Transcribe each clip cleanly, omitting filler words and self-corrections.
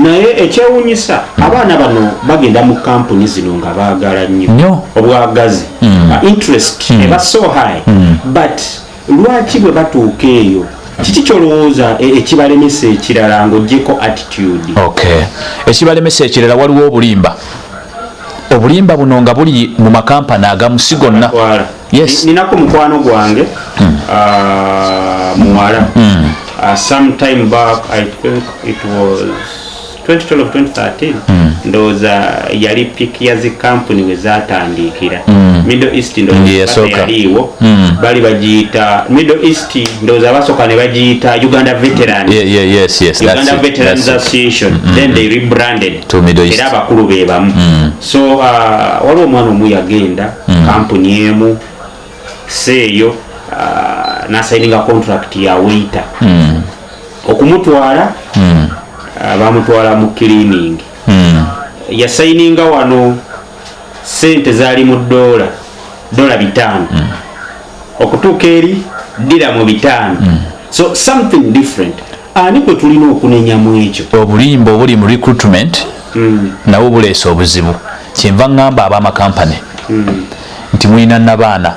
Naye ekyewunyisa, abaana bano bagenda mu kampuni zino nga baagala nnyo. Nnyo. Obwagazi, interest eba so high, but lwaki bwe batuuka eyo, kiki kyolowooza ekibalemesa ekirala ng'oggyeko attitude? Okay, ekibalemesa ekirala, waliwo obulimba. Obulimba buno nga buli mu makampani agamu, si gonna. Twala. Yes. Ninako mukwano gwange, muwala, some time back, I think it was 2012, 2013, ndowooza yali peak ya zi company we zatandikira Middle East, ndowooza Yasooka. yaliiwo, bali bagiyita Middle East, ndowooza basooka ne bagiyita Uganda Veterans. Yeah, yes, that's Uganda it, Veterans that's it. Association. Then they rebranded To Middle East. Era abakulu be bamu. So waliwo omwana omu yagenda kampuni emu seeyo, nasayininga contract ya waiter. Okumutwala, bamutwala mu cleaning. Yasayininga wano, sente zaali mu dola, $500. Okutuuka eri dirham 500. So something different. Ani kwe tulina okunenyamu ekyo? Obulimba obuli mu recruitment nabwo buleesa obuzibu. Kyenva ŋŋamba ab'amakampani nti mulina nabaana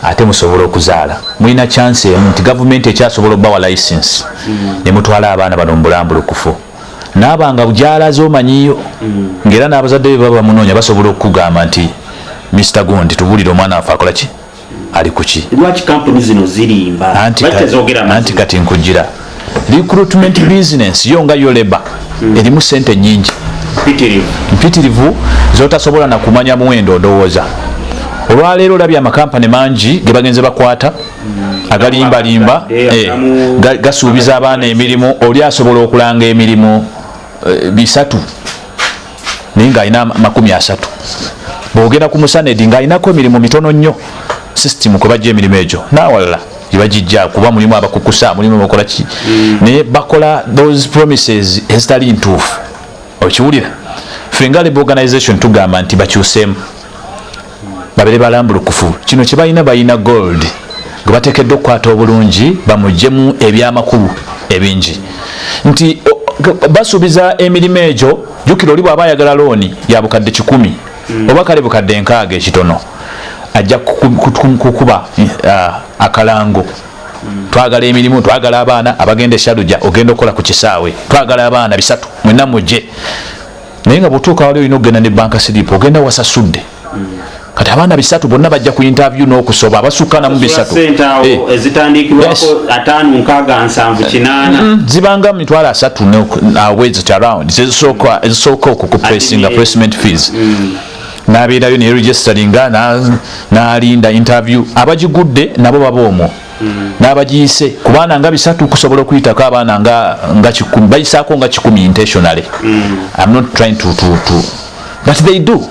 ate musobola okuzaala, mulina chance emu nti gavumenti ekyasobola obbawa license ne mutwala abaana bano mu bulambulukufu, naaba nga gyalaze omanyiyo, ng'era n'abazadde be baba bamunoonya basobola okukugamba nti, "Mr Gundi, tubuulire, omwana waffe akola ki, ali ku ki?" Lwaki kampuni zino zirimba? Anti Lwaki tezoogera anti mazima? Kati nkujira recruitment business yo nga yo labour erimu sente nyingi. Mpitirivu. Mpitirivu, zotasobola nakumanya muwendo. Ndowooza olwaleero olabye amakampani mangi ge bagenze bakwata agalimbalimba. Abazadde, Gasuubiza abaana emirimu. Oli asobola okulanga emirimu 300 naye ng'alina 30. Bwogenda ku musanedi ng'alinako emirimu mitono nnyo. System kwe bajja emirimu egyo n'awalala gyebagijja, kuba mulimu abakukusa, mulimu bakola ki, naye bakola those promises ezitali ntuufu. Okiwulira, ffe nga labour organization tugamba nti bakyuseemu, babere balambulukufu. Kino kye balina, balina gold gwe bateekeddwa okukwata obulungi, bamugjemu ebyamakulu ebingi nti basuubiza emirimu egyo. Jjukira, oli bw'aba ayagala looni ya 100,000 oba kale 60,000 ekitono, ajja kukuba akalango: "Twagala emirimu, twagala abaana abagenda esharuja, ogenda okukola ku kisaawe, twagala abaana 300, mwenna mujje." Naye nga bwotuuka wali olina okugenda ne bank slip, ogenda wasasudde. Kati abaana 300 bonna bajja ku interview n'okusoba abasukka namu 300. Sente awo ezitandikibwako 50, 60, 70, 80. Zibanga 30,000 awezi around, ezisooka okukupressinga, placement fees. Nabeerayo neregisteringa, n'alinda interview. Abagigudde nabo baba omwo n'abagiyise ku baana nga 300 kusobola okuyitako abaana nga 100, bayisaako nga 100 intentionally. I'm not trying to, but they do,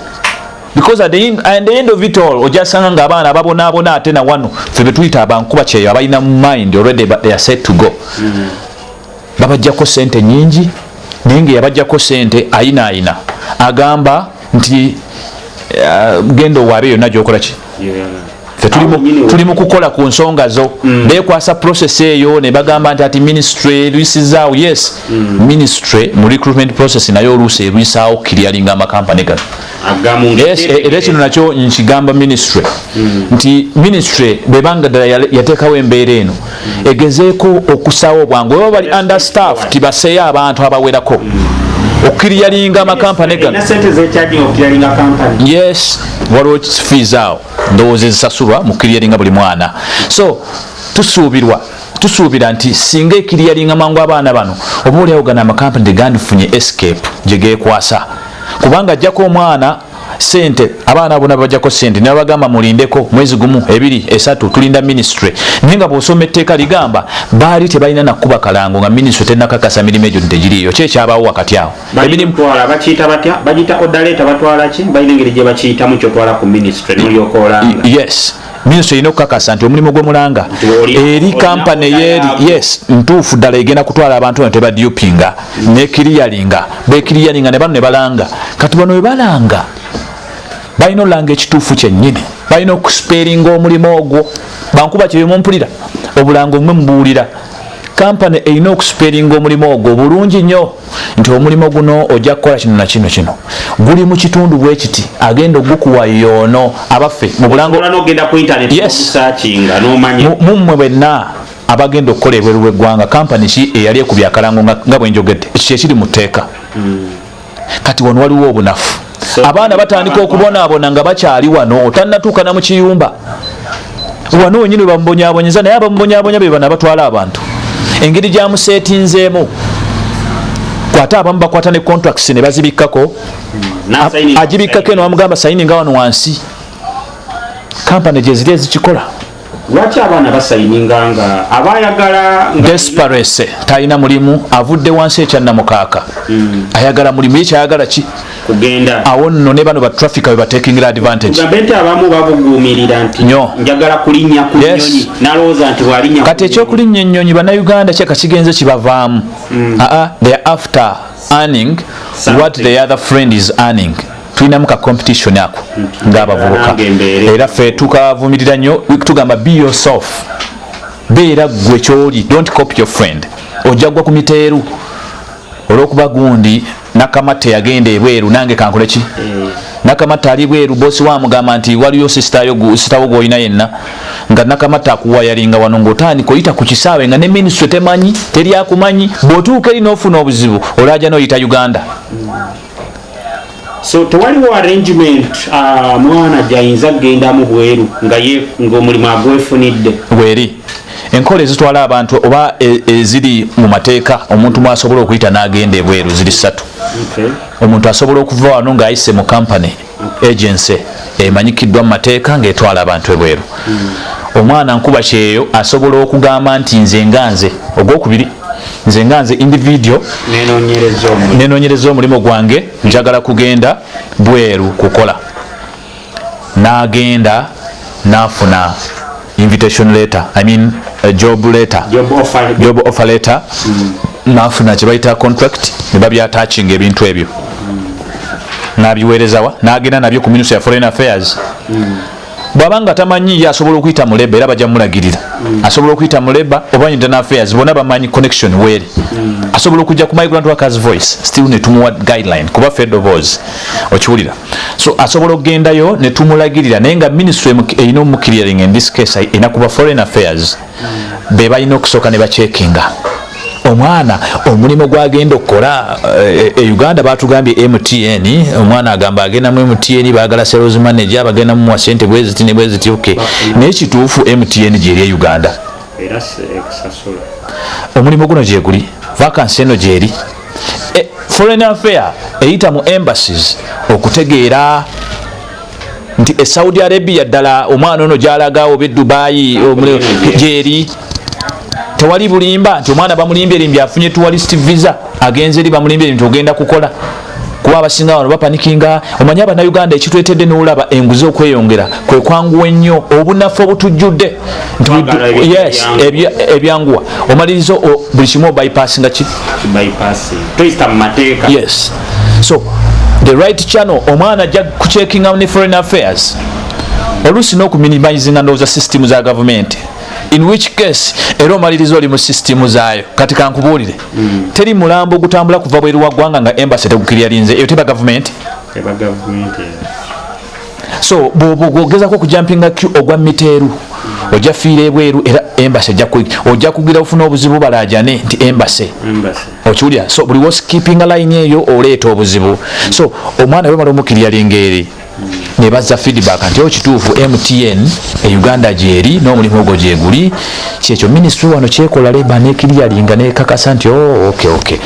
because at the end of it all ojasanga nga abaana babonaabona. Ate na wano ffe betuyita abankuba kyeyo abalina mind already, but they are set to go. Babajjako sente nyingi, naye nga yabajjako sente ayinaayina agamba nti, "Genda owaabe yonna gyokola ki." Ffe tuli mu kukola ku nsonga zo. Bekwasa process eyo ne bagamba nti ati ministry erwisizaawo. Yes, ministry mu recruitment process naye oluusi erwisaawo clearing amakampani gano. Agamu. Yes, era kino nakyo nkigamba ministry nti ministry bwebanga ddala yateekawo embeera eno, egezeeko okusaawo obwangu. Bwe baba bali understaffed, tibaseeyo abantu abawerako okuclearinga amakampani gano. Erina sente zecharginga okuclearinga company? Yes, waliwo fees awo ndowooza ezisasulwa mu clearinga buli mwana. So tusuubira nti singa eclearinga mangu abaana bano, oba oliawo gano amakampani tegandifunye escape gye geekwasa, kubanga ajjako omwana sente, abaana bona bajjako sente nebagamba mulindeko mwezi 1, 2, 3, tulinda ministry. Naye nga bw'osoma etteeka ligamba baali tebalina nakuba kalango nga ministry tenakakasa mirimu egyo tegiriiyo. Ki ekyabaawo wakati awo? Emirimu Batwala, bakiyita batya? Bagiyita order letter? Batwala ki? Balina engeri gye bakiyitamu kyotwala ku ministry nolyoka olanga. Yes, ministry erina okukakasa nti omulimu gwemulanga eri olina kampani order eyeri yaabwe. Yes, ntuufu ddala, egenda kutwala abantu bano tebadupinga neclearinga, beclearinga ne bano ne balanga. Kati bano bwe balanga balina olanga ekituufu kyennyini, balina okuspellinga omulimu ogwo. Bankuba kyemumpulira, obulango mwe mubuulira. Kampani erina okuspellinga omulimu ogwo bulungi nnyo nti omulimu guno ojja kukola kino na kino, kino guli mu kitundu bwe kiti, agenda ogukuwa yoono. Abaffe mu bulango Osobola n'ogenda ku internet Yes. okusearchinga n'omanya. Mummwe bwenna abagenda okukola ebweru w'eggwanga, kampani ki eyali ekubye akalango nga bwe njogedde? Ekyo kyekiri mu tteeka. Kati wano waliwo obunafu. Abaana batandika okubonaabona nga bakyali wano, tannatuuka na mu kiyumba. Wano wenyini bamubonyabonyeza, naye abamubonyabonya be bano abatwala abantu, engeri gyamuseetinzeemu. Kwate abamu bakwata ne contracts ne bazibikkako. N'asigninga. Agibikkako eno, bamugamba signinga wano wansi. Kampani gyeziri ezikikola. Lwaki abaana basigninga nga abayagala nga Desperate, talina mulimu, avudde wansi ekyannamukaaka, ayagala mulimu. Ye kyayagala ki? Kugenda. Awo nno ne bano batrafficker be batekingira advantage. Tugambe nti abamu babuguumirira nti Nnyo. njagala kulinnya ku nnyonyi, n'alowooza nti bw'alinnya ku Kati ekyokulinnya ennyonyi, Bannayuganda kyeka kigenze kibavaamu. Aa, they are after earning what Something. the other friend is earning. Tulinamu ka competition ako ng'abavubuka. Nange mbeere. Era ffe tukavumirira nnyo. Tugamba be yourself, beera gwe kyoli, don't copy your friend. Ojja gwa ku miteeru olwokuba gundi Nakamatte yagenda ebweru, nange kankole ki? Nakamatte ali bweru, bosi wamugamba nti waliyo sitawo gwolina yenna nga Nakamatte akuwayalinga wano, ngaotandika oyita ku kisaawe nga ne ministry temanyi, teri akumanyi. Bw'otuuka eri n'ofuna obuzibu, olaja n'oyita Uganda. So tewaliwo arrangement mwana gyayinza kugendamu bweru nga ye ng'omulimu agwefunidde? Bweri enkola ezitwala abantu oba eziri mu mateeka omuntu mwasobola okuyita n'agenda ebweru ziri ssatu. Omuntu asobola okuva wano ng'ayise mu company agency emanyikiddwa mu mateeka ng'etwala abantu ebweru. Omwana nkuba kyeyo asobola okugamba nti nze nga nze, ogwokubiri, nze nga nze individual Nenoonyereza omulimu. Nenoonyereza omulimu gwange, njagala kugenda bweru kukola, n'agenda n'afuna invitation letter, I mean a job letter. Job offer. Job offer letter, n'afuna kye bayita contract ne babyattachinga ebintu ebyo, n'abiweerezawa, n'agenda nabyo ku Ministry ya Foreign Affairs. Bw'aba nga tamanyi, ye asobola okuyita mu labour, era bajja mulagirira. Asobola okuyita mu labour oba Internal Affairs, bonna bamanyi connection weeri. Asobola okujja ku Migrant Workers Voice, still netumuwa guideline kuba ffe eddoboozi, okiwulira? So asobola okugendayo netumulagirira, naye nga ministry erina omuclearing. In this case erina kuba Foreign Affairs, be balina okusooka ne bacheckinga omwana omulimu gwagenda okukola. E Uganda batugambye MTN, omwana agamba agenda mu MTN, bagala sales manager, bagenda mumuwa sente bweziti ne bweziti. Ok, naye kituufu MTN gyeri e Uganda? Era ekusasula? Omulimu guno gyeguli? Vacancy eno gyeri? Foreign Affair eyita mu embassies okutegeera nti e Saudi Arabia ddala omwana ono gyalaga oba e Dubai gyeri, tewali bulimba nti omwana bamulimbye erimbye afunye tourist visa, agenze eri bamulimbye nti ogenda kukola. Kuba abasinga wano bapanikinga. Omanye Abannayuganda ekitwetedde n'olaba enguzi okweyongera kwe kwanguwa ennyo, obunafu obutujjudde nti Twagala ebintu yes, ebyanguwa. Ebyanguwa omaliriza buli kimu obypassinga ki? Bypassing, toyita mu mateeka. Yes, so the right channel, omwana ajja kucheckinga ne Foreign Affairs, oluusi n'okuminimizinga ndowooza system za gavumenti, in which case era omaliriza oli mu system zaayo. Kati kankubuulire, teri mulambo gutambula kuva bweru wa ggwanga nga embassy teguclearinze. Eyo teba gavumenti? Eba gavumenti era. So bwogezako okujumpinga queue ogwa miteeru, ojja fiira ebweru, era embassy ojja kugira ofuna obuzibu, balajane nti embassy. Embassy. Okiwulira? So buli woskippinga line eyo oleeta obuzibu. So omwana bwemala omuclearinga eri ne bazza feedback nti o kituufu MTN e Uganda gyeri n'omulimu ogwo gyeguli, kyekyo ministry wano kyekola, labour neclearinga nekakasa nti oh, okay,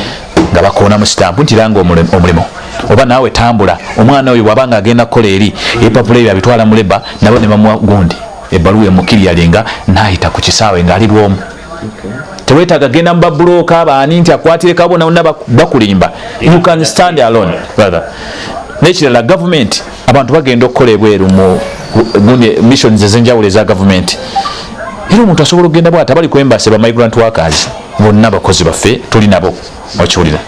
nga bakoonamu sitampu nti ranga omulimu oba naawe tambula. Omwana oyo bw'aba nga agenda kukola eri, ebipapula ebyo abitwala mu labour, nabo ne bamuwa gundi ebbaluwa emuclearinga n'ayita ku kisaawe ng'ali bwomu. Tewetaaga genda mu babulooka baani nti akwatire kabona, bonna bakulimba. You can stand alone, brother. Nekirala, gavumenti, abantu bagenda okukola ebweru mu gundi missions ez'enjawulo eza gavumenti, era omuntu asobola okugenda bwati. Abali ku embassy ba migrant workers bonna bakozi baffe, tuli nabo, okiwulira?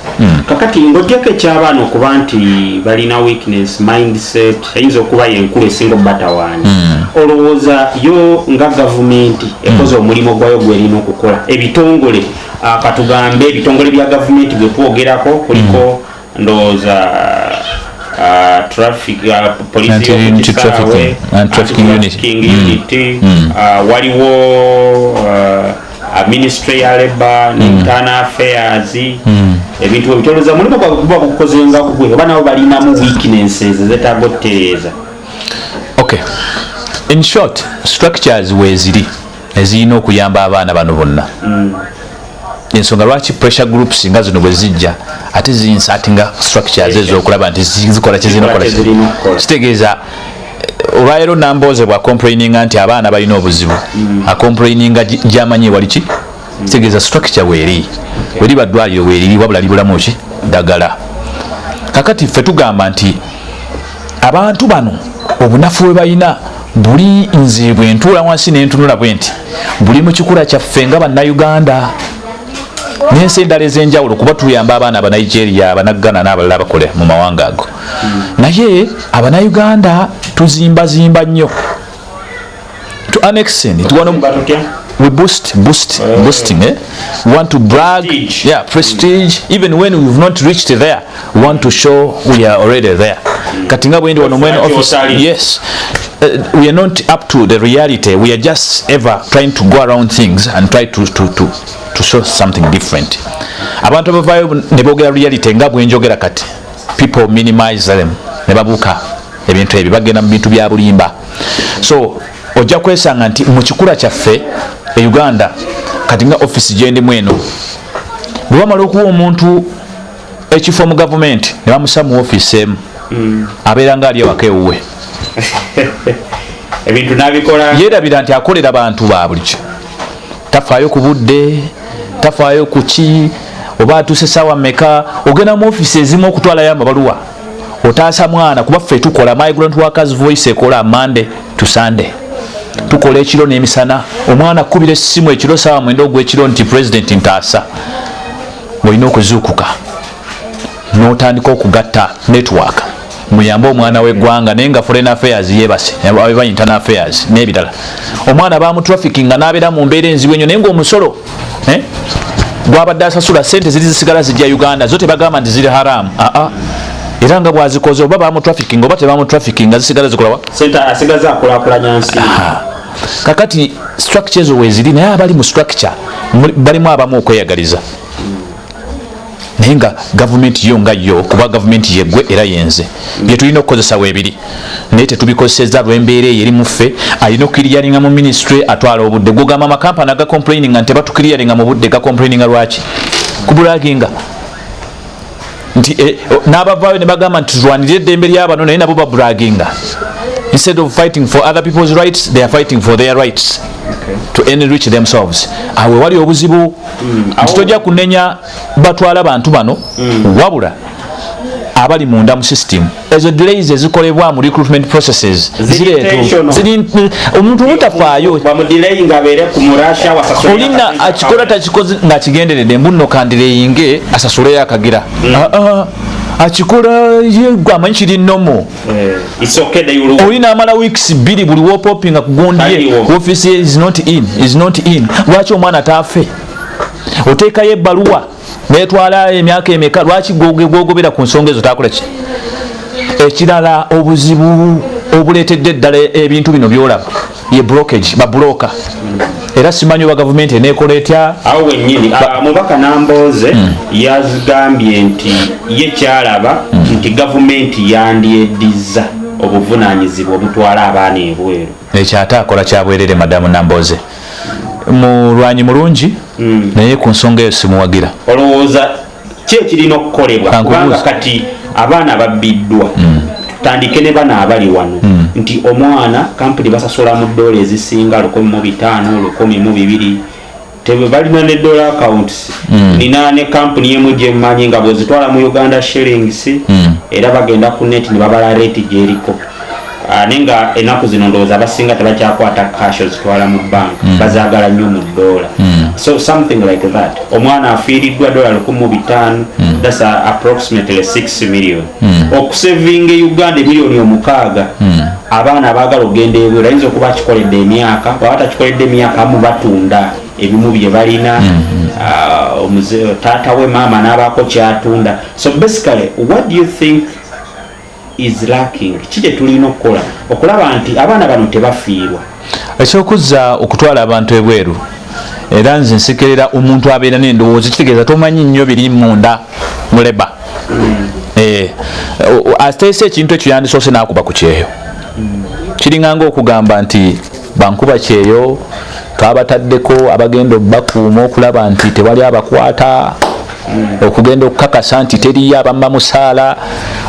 Kakati ng'ogyeko ekyabaana okuba nti balina weakness mindset, eyinza okuba yenkulu esinga obatawaanya, olowooza yo nga gavumenti ekoze omulimu gwayo gwerina okukola, ebitongole Katugambe ebitongole bya gavumenti bwe twogerako kuliko ndowooza traffic, police Anti-trafficking, anti-trafficking unit. Unit. Waliwo ministry ya labor ne internal affairs. Ebintu ebitoloza mulimu gwabwe guba gukoze nga gugwe, oba nabo balinamu weaknesses ezetaaga okutereeza? Okay, in short, structures weeziri ezirina okuyamba abaana bano bonna. Ensonga lwaki pressure groups nga zino bwe zijja ate zinsatinga structures ezo okulaba nti zikola kyezirina Zikola okukola. Kyezirina okukola. Kitegeeza olwaleero Nambooze bwacomplaininga nti abaana balina obuzibu, acomplaininga gyamanyi ewali ki. Kitegeeza structure weeri, weriba ddwaliro weeriri, wabula libulamu ki? Ddagala. Kakati ffe tugamba nti abantu bano obunafu bwe balina buli, nze bwe ntuula wansi nentunula bwe nti buli mu kikula kyaffe nga Bannayuganda n'ensi endala ez'enjawulo, kuba tuyamba abaana Abanigeria, Abanaggana n'abalala abakola mu mawanga ago, naye Abannayuganda tuzimbazimba nnyo to an extent. Wano Tuzimba tutya? We boost, boosting, eh? We want to brag. Prestige. Yeah, prestige. Even when we've not reached there, we want to show we are already there. Kati nga bwendi wano mwene Lwaki office otali? Yes, we are not up to the reality. We are just ever trying to go around things and try to show something different. Abantu abavaayo ne boogera reality nga bwenjogera kati, people minimize them ne babuuka ebintu ebyo, bagenda mu bintu bya bulimba. So ojja kwesanga nti mu kikula kyaffe e Uganda, kati nga offisi gyendimu eno, bwe bamala okuwa omuntu ekifo mu gavumenti ne bamusa mu offisi emu, abeera nga ali ewaka ewuwe. Ebintu nabikola. Yeerabira nti akolera bantu ba bulijjo. Tafaayo ku budde, tafaayo ku ki, oba atuuse saawa mmeka. Ogenda mu offisi ezimu okutwalayo amabaluwa, otaasa mwana, kuba ffe tukola Migrant Workers Voice ekola Monday to Sunday, tukola ekiro n'emisana. Omwana akubira essimu ekiro saawa 9 ogw'ekiro nti, "President, ntaasa." Olina okuzuukuka n'otandika okugatta network muyambe omwana w'eggwanga, naye nga foreign affairs yebase aba internal affairs n'ebirala. Omwana bamutraffickinga n'abeera mu mbeera enzibu ennyo, naye ngaomusolo, eh, gwabadde asasula, sente ziri zisigala zijja Uganda, zo tebagamba nti ziri haramu. Aa, era nga bwazikoze, oba bamutrafficking oba tebamutraffickinga, zisigala zikolawa? Sente asigaza akulakulanya nsi. Kakati structure ezo weziri, naye abali mu structure balimu abamu okweyagaliza, naye nga gavumenti yo nga yo, kuba gavumenti yeggwe era yenze, byetulina okukozesa weebiri, naye tetubikozeseza lwembeera eyo eri muffe. Alina okuclearinga mu ministry, atwala obudde. Gwogamba amakampani agacomplaininga nti tebatuclearinga mu budde, gacomplaininga lwaki? Kubraginga nti n'abavaayo ne bagamba nti tulwanirire eddembe lyabano, naye nabo babraginga. Instead of fighting for other people's rights, they are fighting for their rights to enrich themselves. Awe wali obuzibu nti tojja kunenya batwala bantu bano, wabula abali munda mu system ezo, delays ezikolebwa mu recruitment processes Ziri zireeta intentional. Omuntu mutafaayo. Bamudelayinga abeere ku murasha wasasule. Olina akikola takikoze ng'akigenderedde, mbuno kandelayinge asasuleyo akagira. Ah, ah, akikola ye gwe amanyi kiri nomo. Oli n'amala weeks 2, buli wopopinga ku gundi ye Taliiwo. Office ye is not in, is not in. Lwaki omwana taafe? Oteekayo ebbaluwa netwala emyaka emeka? Lwaki gwogobera ku nsonga ezo takola ki? Ekirala, obuzibu obuleetedde eddala ebintu bino byolaba ye blockage, babroker. Era simanyi oba gavumenti eneekola etya. Awo wennyini, mubaka Nambooze yazigambye nti ye kyalaba nti gavumenti yandyeddiza obuvunanyizibwa obutwala abaana ebweru. Ekyo ate akola kyabwerere. Madamu Namboze mulwanyi mulungi, naye ku nsonga eyo simuwagira. Olowooza ki ekirina okukolebwa? Kankubuuze. Kubanga kati abaana babbiddwa, tutandike ne bano abali wano, nti omwana kampuni basasula mu dola ezisinga 1500, 1200. Tebe balina ne dollar accounts. Nina ne kampuni emu gyemmanyi nga bwezitwala mu Uganda shillings, era bagenda ku net ne babala rate gyeriko. Naye nga ennaku zino ndowooza abasinga tebakyakwata cash ozitwala mu bank, bazaagala nnyo mu dola. So something like that, omwana afiiriddwa dola 1500, that's approximately 6 million. Okusavinga e Uganda emiliyoni 6, abaana abaagala okugenda ebweru ayinza okuba akikoledde emyaka, bwaba takikoledde emyaka, amu batunda ebimu bye balina. Taata we, maama n'abaako kyatunda. So basically, what do you think is lacking? Ki kye tulina okukola okulaba nti abaana bano tebafiirwa? Ekyokuzza okutwala abantu ebweru, era nze nsekerera omuntu abeera n'endowooza, kitegeeza tomanyi nnyo biri munda mu labour. Ateesa ekintu ekyo yandisoose n'akuba ku kyeyo. Kiringanga okugamba nti bankuba kyeyo twabataddeko abagenda obbakuuma okulaba nti tewali abakwata, okugenda okukakasa nti teriyo abamma musaala.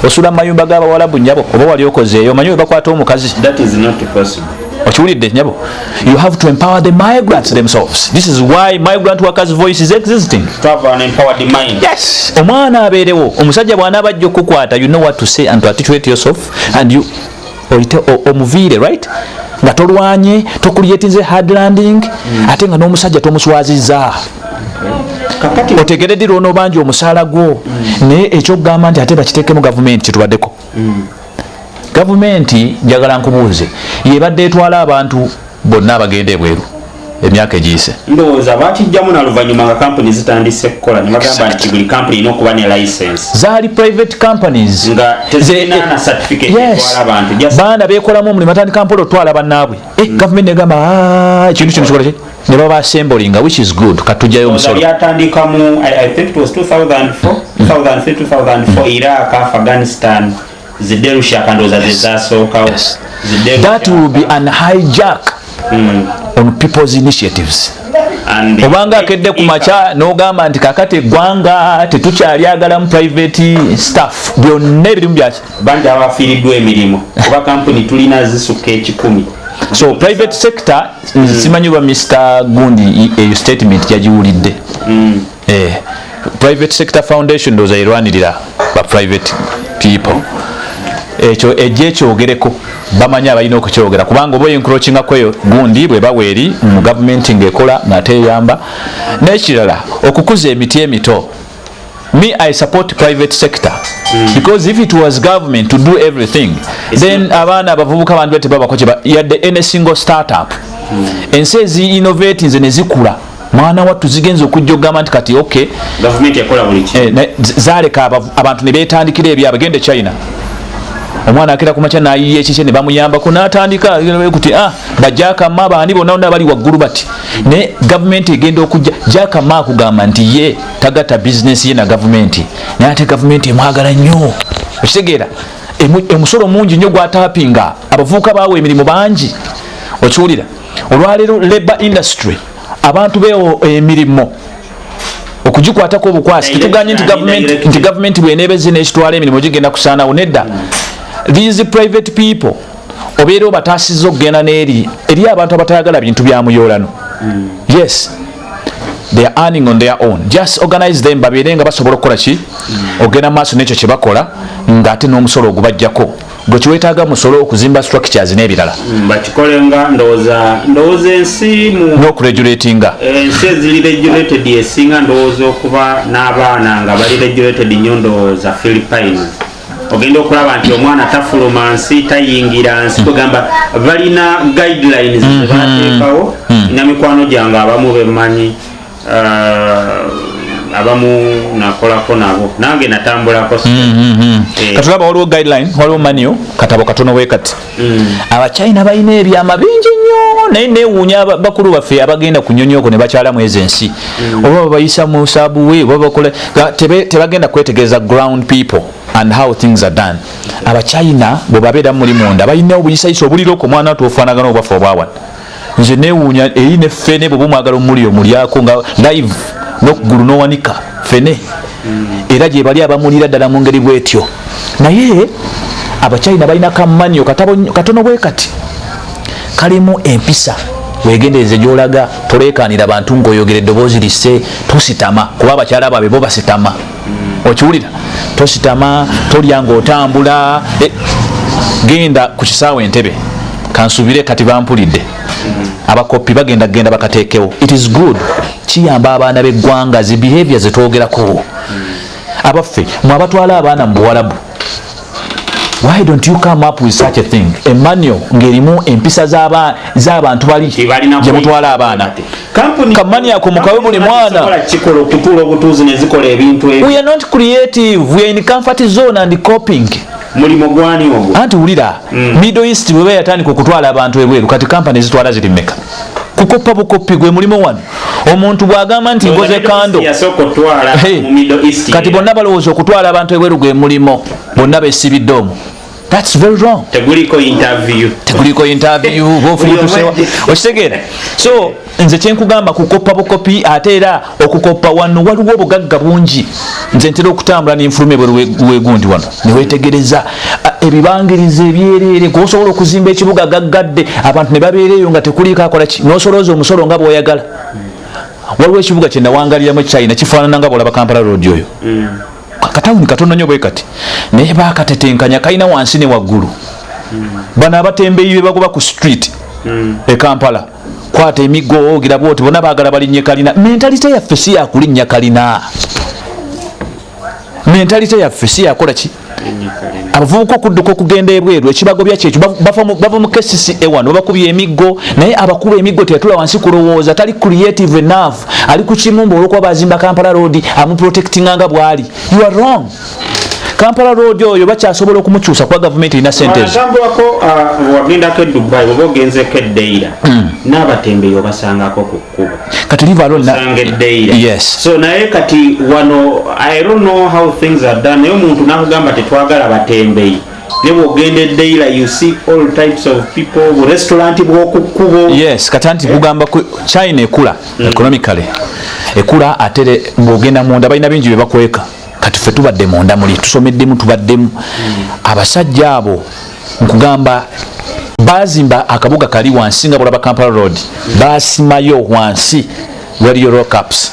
Osula mu mayumba g'abawalabu, nyabo, oba wali okozeeyo, omanyi we bakwata omukazi. That is not possible. Okiwulidde, nyabo? You have to empower the migrants themselves. This is why Migrant Workers Voice is existing. To have an empowered mind. Yes, omwana abeerewo, omusajja bw'anaaba ajja okukwata, you know what to say and to articulate yourself and you oyite omuviire, right, nga tolwanye, tocreatinze hard landing, ate nga n'omusajja tomuswazizza. Kakati otegere ddi lwonoobanja omusaala gwo. Naye ekyokugamba nti ate bakiteekemu gavumenti, kyetubaddeko gavumenti, njagala nkubuuze, yebadde etwala abantu bonna abagenda ebweru emyaka egiyise? Ndowooza bakijjamu naluvannyuma nga kampuni zitandise kukola, ne bagamba nti buli kampuni erina okuba ne license. Zaali private companies. Nga tezirina na certificate etwala abantu. Baana bekolamu omulimu, atandika mpola otwala bannaabwe. Gavumenti negamba, "Ah, ekintu kino kikola ki?" Ne baba assemblinga, which is good. Katujjayo omusolo. Byatandika mu I think it was 2004, 2003, 2004. Iraq, Afghanistan, zi Derushaka ndowooza zezasookawo. That will be an hijack on people's initiatives. Obanga akedde ku makya n'ogamba nti kakati eggwanga tetukyalyagalamu private staff, byonna ebirimu byaki? Bangi abafiiriddwa emirimu, kuba kampuni tulina zisukka 100. So private sector, simanyi oba Mr Gundi eyo statement yagiwulidde. Private Sector Foundation ndowooza erwanirira ba private people. Ekyo ejja ekyogereko, bamanyi abalina okukyogera, kubanga oba encroachingako eyo gundi bwe baweeri mu gavumenti ngaekola ngaate eyamba. N'ekirala, okukuza emiti emito. Me, I support private sector, because if it was government to do everything, then abaana abavubuka bantu tebabako yadde any single startup. Ensi ezi innovate nze nezikula, mwana wattu, zigenza okujja okugamba nti kati okay, gavumenti ekola buli kimu. Zaleka abantu ne betandikira ebyabwe. Gende China, omwana akera kumakya nayiya ekikye ne bamuyambako natandika kuti, ah, ba Jack Ma baani bonna bonna bali waggulu bati. Naye gavumenti egenda okujja, Jack Ma akugamba nti ye tagatta bizinesi ye na gavumenti, naye ate gavumenti emwagala nnyo. Okitegeera? Omusolo mungi nnyo gwatapinga, abavubuka baawa emirimu bangi. Okiwulira? Olwaleero labor industry, abantu beewo emirimu okugikwatako obukwasi, tetuganye nti gavumenti bweneebeze nekitwala emirimu gigenda kusaanawo. Nedda, these private people obeera obataasiza okugenda n'eri eri abantu abatayagala bintu bya muyoolano. Yes, they are earning on their own. Just organize them, babeere nga basobola okukola ki, ogenda maaso n'ekyo kye bakola, ng'ate n'omusolo ogubajjako gwe kiwetaaga musolo okuzimba structures n'ebirala. Bakikole nga ndowooza ensi mu n'okuregulatinga. Ensi eziri regulated esinga ndowooza okuba n'abaana nga bali regulated nnyo, ndowooza Philippines. Ogenda okulaba nti omwana tafuluma nsi, tayingira nsi, kwegamba balina guidelines zebateekawo. Ina mikwano gyange abamu bemmanyi, abamu nakolako nabo, nange natambulako. Katulaba waliwo guideline, waliwo manual, katabo katono bwe kati. Abachina balina ebyama bingi nnyo, naye newuunya bakulu baffe abagenda ku nyonyi okwo ne bakyalamu ezo ensi, oba babayisa mu subway oba bakola tebagenda kwetegereza ground people and how things are done. Abachina bwe babeera muli munda balina obuyisayisa obuliroko, omwana watu ofaanagana obwaffe obwawana. Nze newuunya eri ne ffene bwe bumwagala omuli omulyako nga live n'okugulu n'owanika ffene, era gye bali abamulira ddala mu ngeri bwetyo. Naye Abachina balina kamanyo katabo katono bwe kati, kalimu empisa. Wegendereze gyolaga, tolekanira bantu ngaoyogera eddoboozi lisse, tositama, kuba abakyala baabwe bo basitama. Okiwulira? Tositama, tolya ngaotambula. Genda ku kisaawe Entebe, kansubire kati bampulidde, abakopi bagenda genda bakateekewo. It is good, kiyamba abaana b'eggwanga zi behavior zetwogerako. Abaffe mwe abatwala abaana mu buwalabu, why don't you come up with such a thing, a manual ng'erimu empisa z'abantu bali Nti balina gye mutwala abaana? Kamani ako mukawe buli mwana. Kikola okutuula obutuuzi nezikola ebintu ebyo. We are not creative, we are in comfort zone and coping. Mulimu gwani ogwo? Anti wulira, Middle East bweba yatandika okutwala abantu ebweru, kati kampani zitwala ziri mmeka? Kukoppa bukopi gwe mulimu wano. Omuntu bw'agamba nti ngoze kando, yasooka otwala mu Middle East. Kati bonna balowooza okutwala abantu ebweru gwe mulimu, bonna besibidde omwo. That's very wrong. Teguliko interview. Teguliko interview, bofuutusewa, okitegeera? So nze kyenkugamba, kukoppa bukopi. Ate era okukoppa wano waliwo obugagga bungi. Nze ntera okutambula nenfuluma ebweru wegundi wano, newetegereza ebibangiriza ebyereere gwosobola okuzimba ekibuga gaggadde, abantu ne babeera eyo nga tekuliiko akola ki, nosolooza omusolo nga bwoyagala. Waliwo ekibuga kyenawangaliramu e China, kifaanana nga bwolaba Kampala Road oyo. Katawuni katono nnyo bwe kati, naye bakatetenkanya, kalina wansi ne waggulu. Bano abatembeyi be bagoba ku street e Kampala, kwata emiggo ogira bwoti, bonna baagala balinnye kalina. Mentality yaffe si yakulinnya kalina, mentality yaffe si yakola ki. Abavubuka okudduka okugenda ebweru, ekibagobya kyekyo. Bava mu KCCA wano babakubye emiggo, naye abakuba emiggo teyatula wansi kulowooza, tali creative enough, ali ku kimumba. Olwokuba bazimba Kampala Road, amuprotectinga nga bwali. You are wrong. Kampala Road oyo bakyasobola okumukyusa kuba gavumenti erina sente ezo. Watambulako, wagendako e Dubai oba ogenzeko e Deira, n'abatembeyi obasangako ku kkubo. Kati leave alone Osanga e Deira. Yes. So naye kati wano, I don't know how things are done, naye omuntu nakugamba tetwagala batembeyi, ne bwogenda e Deira you see all types of people, bu restaurant bw'oku kkubo. Yes, kati anti kugamba ku China ekula economically, ekula ate bw'ogenda munda balina bingi bye bakweka. Kati ffe tubadde munda muli, tusomeddemu, tubaddemu. Abasajja abo nkugamba bazimba akabuga kali wansi nga bulaba Kampala Road, basimayo wansi waliyo lockups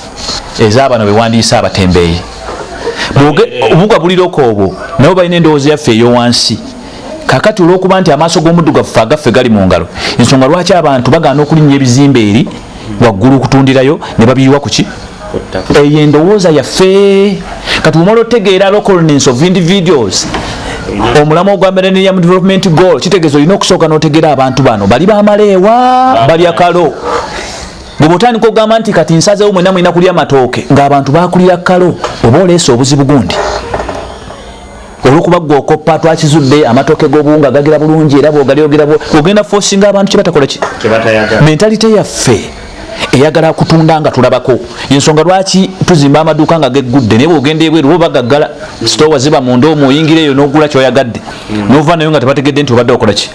ez'abano bewandiisa abatembeeyi. Obuga buliroko obwo, nabo balina endowooza yaffe ey'owansi. Kakati olwokuba nti amaaso g'omuddugavu ffe agaffe gali mu ngalo, ensonga lwaki abantu bagaana okulinnya ebizimbe eri waggulu okutundirayo ne babiyiwa ku ki? Eyo endowooza yaffe. Kati bwomala otegeera localness of individuals, omulamu ogwa Millennium Development Goal kitegeeza olina okusooka n'otegeera abantu bano bali bamaleewa, balya kalo. Bw'oba otandika okugamba nti kati nsazeewo mwenna mulina kulya matooke ng'abantu bakulira kalo, oba oleese obuzibu gundi. Olwokuba gwe okoppa, twakizudde amatooke g'obuwunga gagira bulungi, era bw'ogalyogera ogenda forcinga abantu kye batakola ki? Kyebatayagala. Mentality yaffe eyagala kutunda nga tulabako, ensonga lwaki tuzimba amaduuka nga geggudde, naye bwogenda ebweru bo bagaggala, sitowa ziba munda omwo, oyingira eyo n'ogula kyoyagadde n'ova nayo nga tebategedde nti obadde okola ki.